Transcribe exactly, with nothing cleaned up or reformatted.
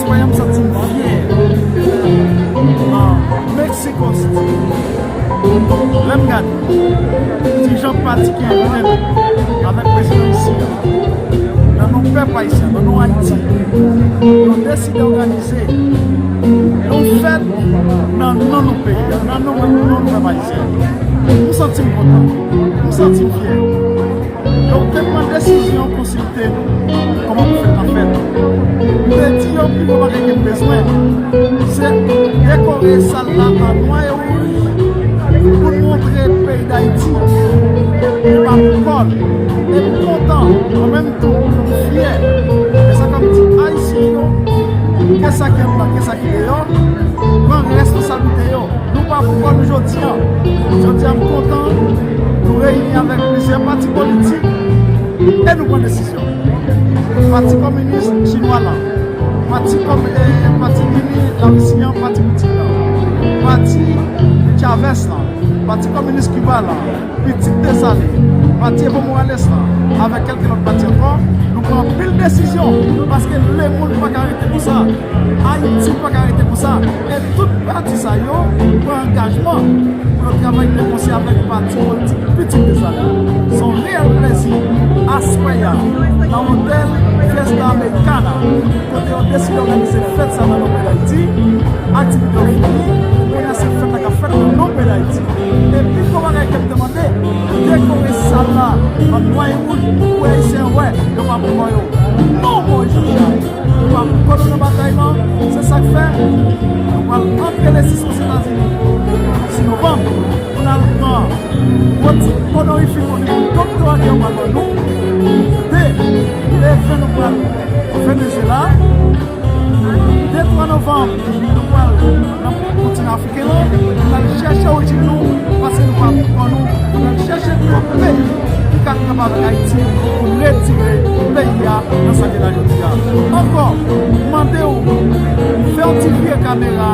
Aswè a m santi m fyè. Ah, Mexico City. Lè m gade dirijan pati ki envite nou avèk prezidan isi a, nan non pèp ayisyen, nan non Ayiti, nou deside òganize yon fèt nan non nou peyi a, nan non, non nou pèp ayisyen. M santi m kontan, m santi m fyè. Yo te pran desizyon konsilte nou kòman pou fèt la fèt. M te di yo pi gwo bagay ke m bezwen, se dekore sal la an nwa e wouj pou n montre peyi Dayiti nou pa pou kò n. E m kontan, an menm tan, m fyè. E sa k ap di Ayisyen yo, ke sa ki anndan, ke sa ki deyò, pran responsablite yo. Nou pa pou kò nou jodi a. Jodi a, m kontan nou reyini avèk plizyè pati politik e nou pran desizyon. Pati Kominis Chinwa la, Pati Komi-, eh, Pati Mini Larisi an, Pati Putin la, Pati Chavez la, Pati Kominis Kiba la, Pitit Desalin, Pati Evo Morales la, avèk kèlke lòt pati ankò, nou pran anpil desizyon, paske lemonn pa ka rete konsa, Ayiti pa ka rete konsa, e tout pati sa yo pran angajman pou yo travay de konsè avèk pati politik Pitit Desalin. Se yon reyèl plezi aswè a nan otèl Fiesta Americana, kote yo deside òganize fèt sa nan non peyi Dayiti. Aktivite yo fini, kounye a se fèt la k ap fèt nan non peyi Dayiti. E pi gwo bagay ke m te mande, dekore sal la an nwa e wouj pou Ayisyen wè yo pa pou kò yo. Non, mò jijay, yo pa pou kò nou nan batay lan. Se sa k fè nou pral antre le sis Ozetazini, sis novanm, pou n al pran gwo tit onorifikman doktora ke yo pral ban nou. De, le ven nou pral Venezuela. De, twa novanm, nou pral nan kontinan afriken an, nou al chèche orijin nou, paske nou pa pou kò nou, nou al chèche tout peyi ki ka kanpe avèk Ayiti pou retire peyi a nan sa ke l la jodi a. Ankò, m mande w, fè yon ti vire kamera